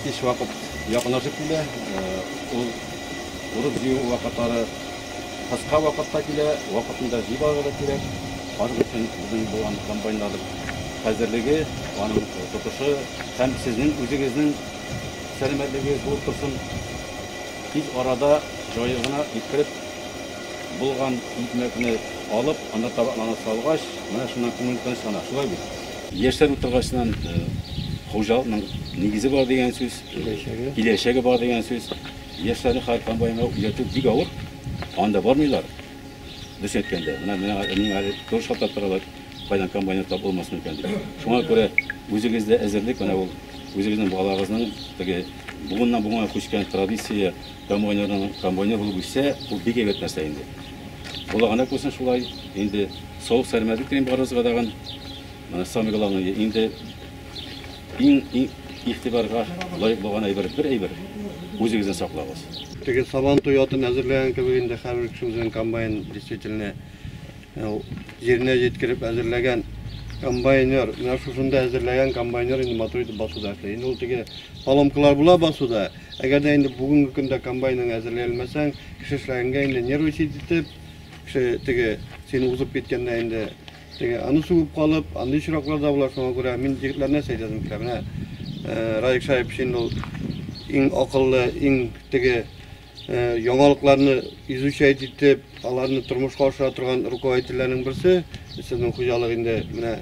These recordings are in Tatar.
Кич вакыт якынлашып килә. Ул урып-җыю вакытлары кыска вакытта килә, вакытында җыеп алырга да кирәк. Аның өчен безнең булган комбайннарның хәзерлеге, аның тотышы һәм сезнең үзегезнең сәламәтлегегез булып торсын. Тиз арада җае гына җиткереп булган икмәкне алып, анда табакларына салгач, менә шуннан күңел тынычлана. Шулай бит? Яшьләр утыргачыннан хуҗалыкның нигезе бар дигән сүз, киләчәге, киләчәге бар дигән сүз. Яшьләрне хәзер комбайнга өйрәтү бик авыр. Анда бармыйлар. Дөрес әйткәндә, менә миңа миңа әле тоже шалтырап торалар, кайдан комбайнер табып булмас микән дип. Шуңа күрә үзегездә әзерлек, менә ул үзегезнең балагызның теге буыннан буынга күчкән традиция комбайнерның комбайнер булып үссә, ул бик әйбәт нәрсә инде. Була гына күрсен шулай. Инде саулык сәламәтлек телим барыгызга тагын. Менә самый главный инде иң иң игътибарга лаек булган әйбер бер әйбер, үзегезне саклагыз. Теге Сабан туе атын әзерләгән кебек инде һәрбер кеше үзенең комбайн действительно җиренә җиткереп әзерләгән комбайнер, менә шушында әзерләгән комбайнер инде матур итеп басуда эшли. Инде ул теге поломкалар була басуда. Әгәр дә инде бүгенге көндә комбайның әзерли алмасаң, кеше эшләгәнгә инде нервничать итеп, кеше теге сине узып киткәндә инде теге аны сүгеп калып, андый очраклар да була. Шуңа күрә мин егетләр нәрсә әйтәсем килә. Менә Радик Шарипович инде ул иң акыллы, иң теге яңалыкларны изучать итеп, аларны тормышка ашыра торган руководительләрнең берсе. Сезнең хуҗалык инде менә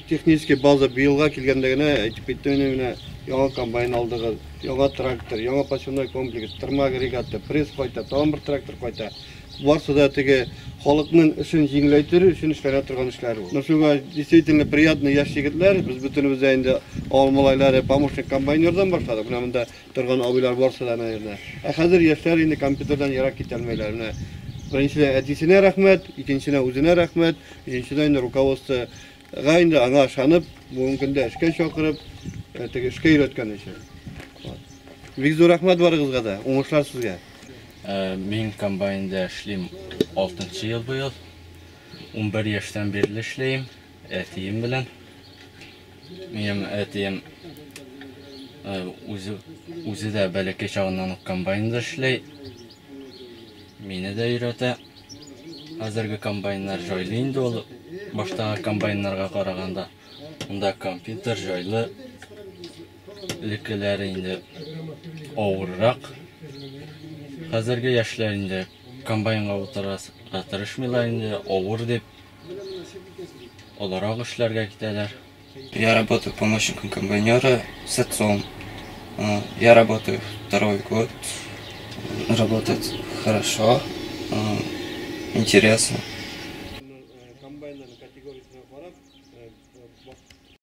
технический база быелга килгәндә генә әйтеп киттем инде, менә яңа комбайн алдыгыз, яңа трактор, яңа посевной комплекс, тырма агрегаты, пресс кайта, тагын бер трактор кайта. Барсы да теге халыкның эшен җиңеләйтер өчен эшләнә торган эшләр ул. Шуңа действительно приятно яшь егетләр, без бөтенебез дә инде авыл малайлары помощник комбайнердан башладык. Менә монда торган абыйлар барсы да, наверное. Ә хәзер яшьләр инде компьютердан ерак китә алмыйлар. Менә беренчедән әтисенә рәхмәт, икенчедән үзенә рәхмәт, өченчедән инде руководствога инде аңа ышанып, бүгенге көндә эшкә чакырып, теге эшкә өйрәткән өчен. Бик зур рәхмәт барыгызга да, уңышлар сезгә. Мин комбайнда эшлим 6 ел быел. 11 яшьтән бирле эшләйм әтием белән. Минем әтием үзе үзе дә бәләкәй чагыннан ук комбайнда эшләй. Мине дә өйрәтә. Хәзерге комбайннар җайлы инде ул баштагы комбайннарга караганда. Монда компьютер җайлы. Элеккеләре инде авыррак. Хәзерге яшьләр инде комбайнга утырырга тырышмыйлар инде, авыр дип. Олырак эшләргә китәләр. Я работаю помощником комбайнера с отцом. Я работаю второй год. Работать хорошо, интересно.